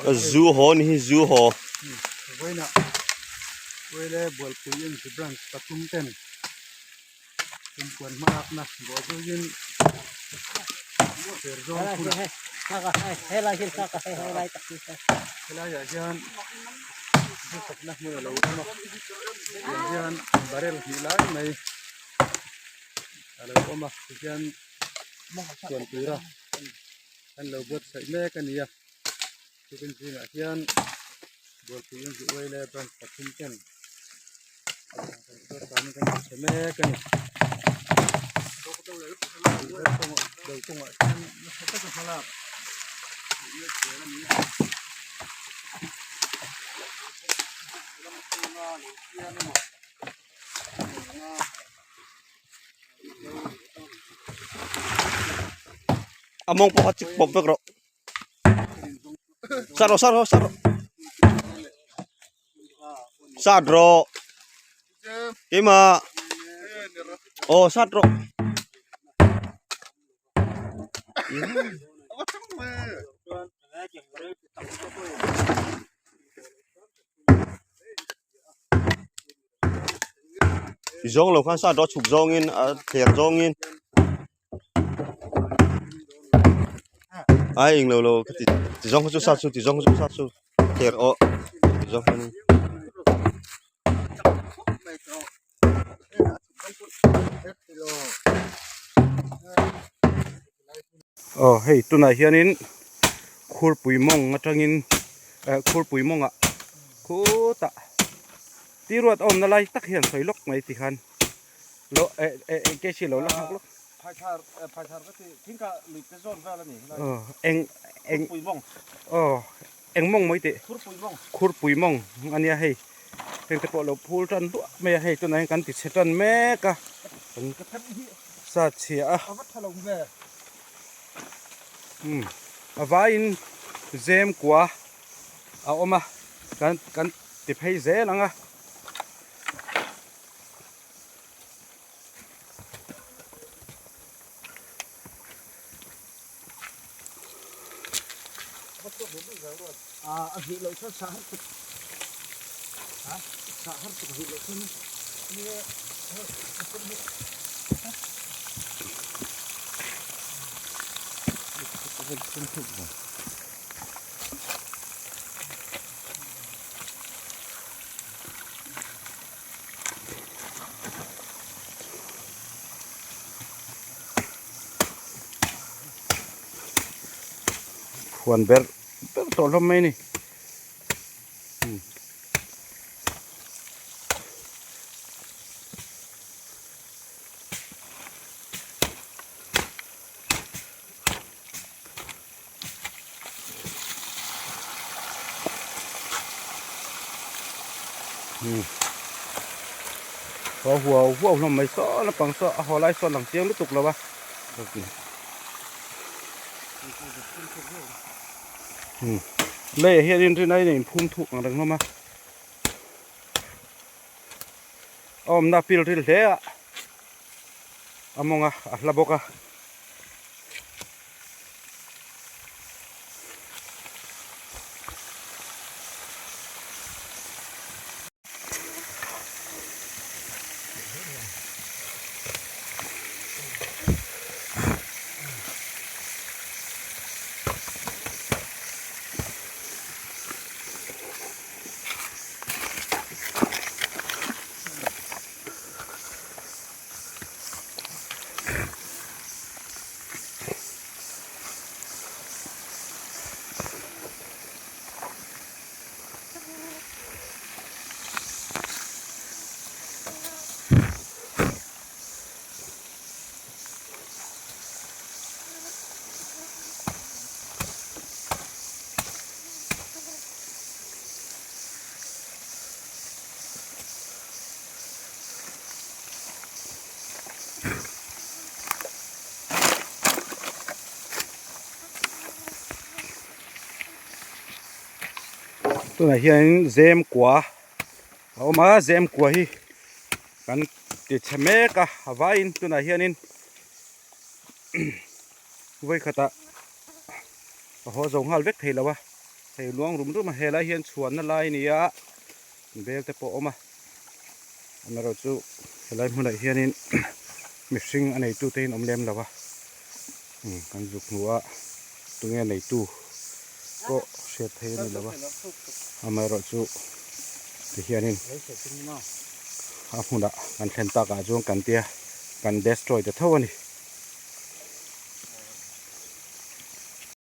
Zu haw ni hi zu haw. Vawiinah Uaile Bualpui NG Branch pathum ten kumpuan hmalakna bawhzuiin Serzawn hunah helaiah hian hmasakna hmun a lo awm a tiang hian barrel hnih lai mai a lo awm a tihian chuan tura an lo buatsaih mek a ni a tukin zingah hian bualpui in zu uai leh branch pathum ten kan kan chhe mek a ni kawngah hian nasa taka hmalak a ni a ram chhunga lo siam emaw A mawng pawh kha chik pawp vek rawh sat rawh sat rawh sat rawh sat rawh keimah aw sat rawh. Zawng lo khan sat rawh chhuk zawngin a thler zawngin ai englo lo ka ti ti zawng kha chu sat chu ti zawng kha chu sat chu thler aw ti zawng khan. Aw hei tunah hianin khurpui mawng atangin eh khurpui mawngah khutah ti ruat a awmna lai tak hian sawi lawk mai ti khan lo eh eh eng ke chi lo la nghak lawk aw eng eng aw eng mawng mai tih khurpui mawng ania hei heng te pawh lo phul tan duah mai a hei tunah hian kan ti chhe tan mek a kan sa chhia a umm a vaiin zem kua a awm a kan kan ti phei zel ang a. Huan ber ber tawh hlawm mai a ni Haw huau huau hlawm mai saw lampang saw a haw lai saw a lang chiang lutuk lo a leiah hian inrin aiin a inphum thuk ang reng hlawm a a awmna a pil ril hle a a mawng a a hla bawk a. Tunah hianin zem kua a awm a zem kua hi kan ti chhe mek a a vaiin tunah hianin vawikhatah a haw zo nghal vek thei lo a. Hei luang rum rum a helai hian chhuanna lai a ni a bel te pawh a awm a amaherawh chu helai hmunah hianin mihring a neitu te in awm lem lo a kan zuk hmu a tunge a neitu pawh hriat theih a ni lo a amaherawh chu tihianin a hmunah kan thlen takah chuan kan tia kan destroy ta tho a ni.